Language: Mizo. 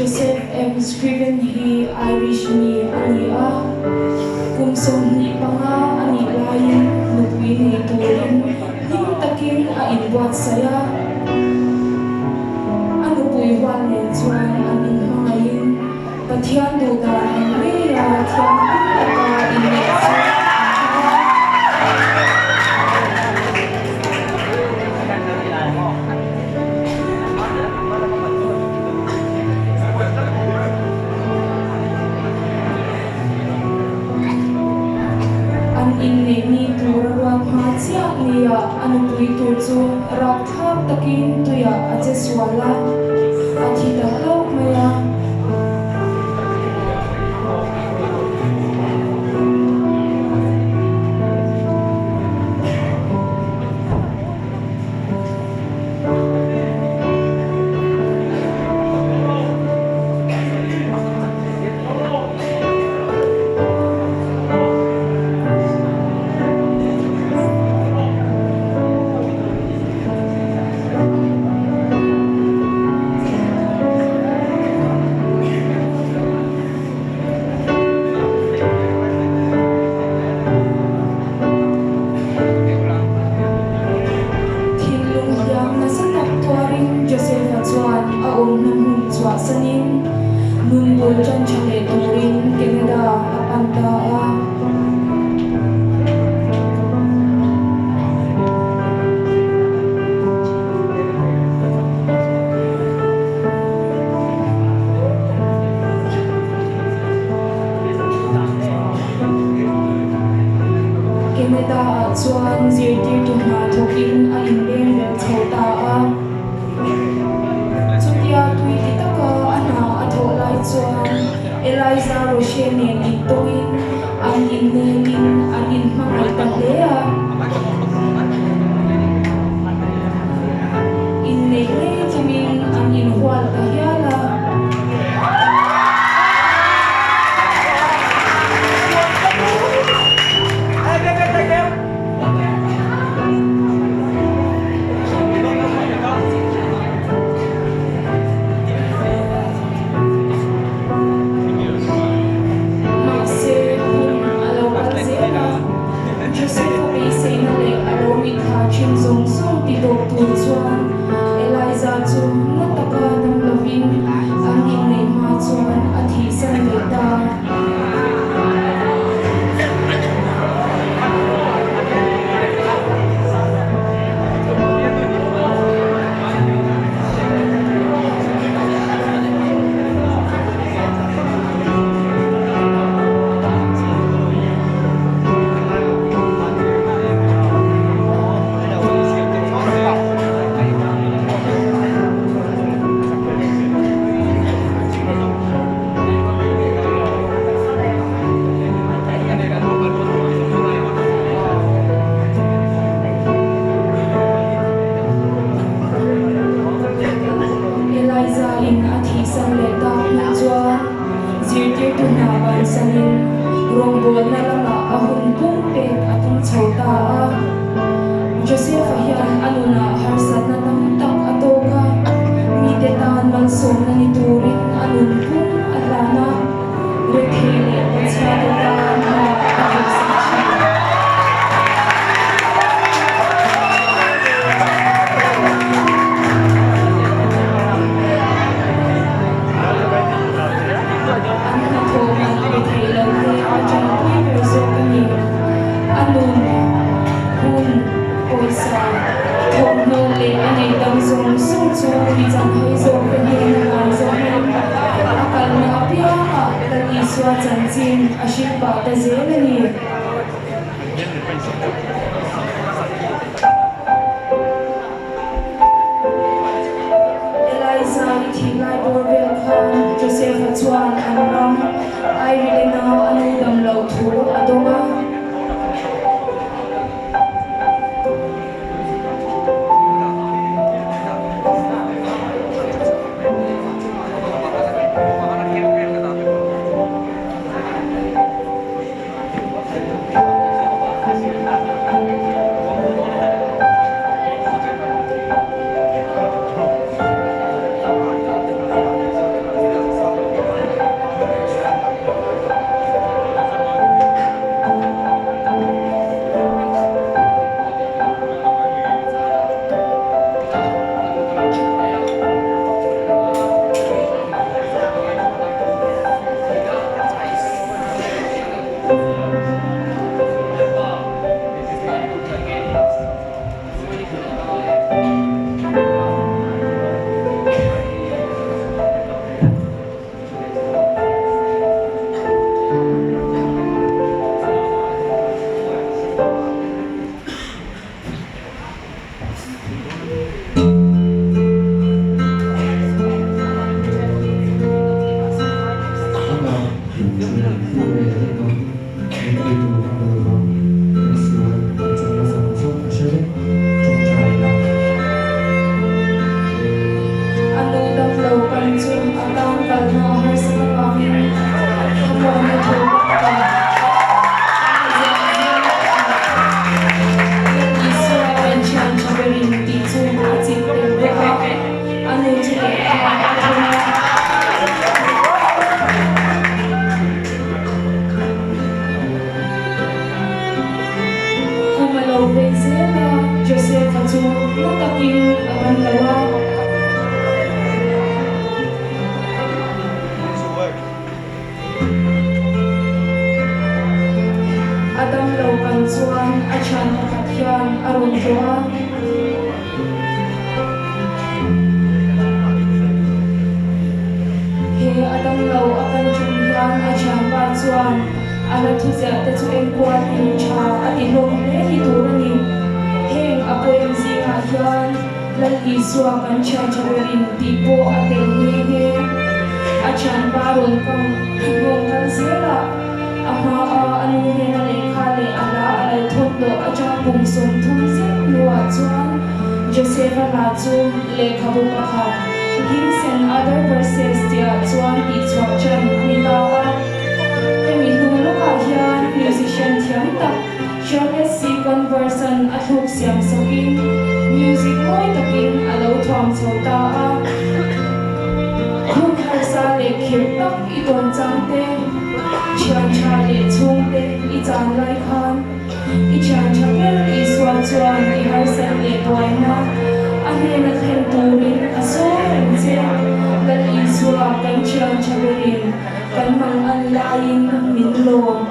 Joseph M. Scriven hi Irish mi a ni a, kum 25 a nih laiin nupui nei turin hlim takin a inbuatsaih a. A nupui hual nen chuan an inhmangaihin Pathian duh dan ang ngeia thianghlim taka inneih chu an tum a. An inneih ni tur a ruat hma chiah nia a nupui tur chu rapthlak takin tuiah a che sual a, a thi ta hlauh mai a. Thinlung hliam nasa tak tuarin Joseph-a chuan a awmna hmun chhuahsanin nun bul tan tha leh turin Canada a pan ta a. Canada-ah chuan zirtirtu hna thawkin a inleng rel chho ta a. Chutia tui ti taka a hna a thawh lai chuan Eliza Roche nen intawngin an innelin an inhmangaih ta hle a. Inneih ngei chungin an inhual ta hial a. Mahse, hun a lo kal zel a, Joseph-a beiseina leh a lo mitthla thin zawng zawng ti tawp tur chuan Eliza chu na taka dam lovin an inneih hma chuan a thihsan leh ta. Eliza-in a thihsan leh tak hnu chuan zirtirtu hna bansanin rawngbawlna lamah a hun pum pek a tum chho ta a. Joseph-a hian a nunah harsatna tam tak a tawk a, mite tan malsawmna ni turin a nun pum a hlan a, rethei leh pachhiate tan hna a thawhsak thin. An hnathawh man pe thei lo te a tanpui ber zawk a ni. A nun, hun, pawisa, thawmhnaw leh a neih dang zawng zawng chu mi chanhai zawk te hnena hlan zawhin a kalna apiangah Lal Isua chanchin a hrilh pah ta zel a ni. Eliza i thih lai bawr vel khan Joseph-a chuan an ram Ireland-a a nu dam loh thu a dawng a. rawn tlawh a. He a damlo a kan ṭum hian a ṭhianpa chuan a la thuziah te chu enkual in ṭha a ti hlawm hle hi tur a ni. Heng a poem zingah hian Lal Isua kan ṭhian ṭha berin tih pawh a tel nghe nghe. A ṭhianpa rawn kang nghawng kal zelah a hmaa a nu hnena lehkha leh a hla a lo thawn tawh aṭang kum 30 zet hnuah chuan Joseph-a hla chu lehkhabu pakhat Hymns and Other Verses tihah chuan tihchhuah ṭan a ni ta a. Hemi hnu lawkah hian musician thiam tak Charles C. Converse-a'n a thluk siam sakin music mawi takin a lo thuam chho ta a. Hun harsa leh khirh tak i tawn chang te, thian tha leh chhung te i chan lai khan i thian tha ber Isua chuan i harsat leh buaina a hnena thlen turin a sawi reng che. Lal Isua kan thian tha berin kan mang an laiin min lawm.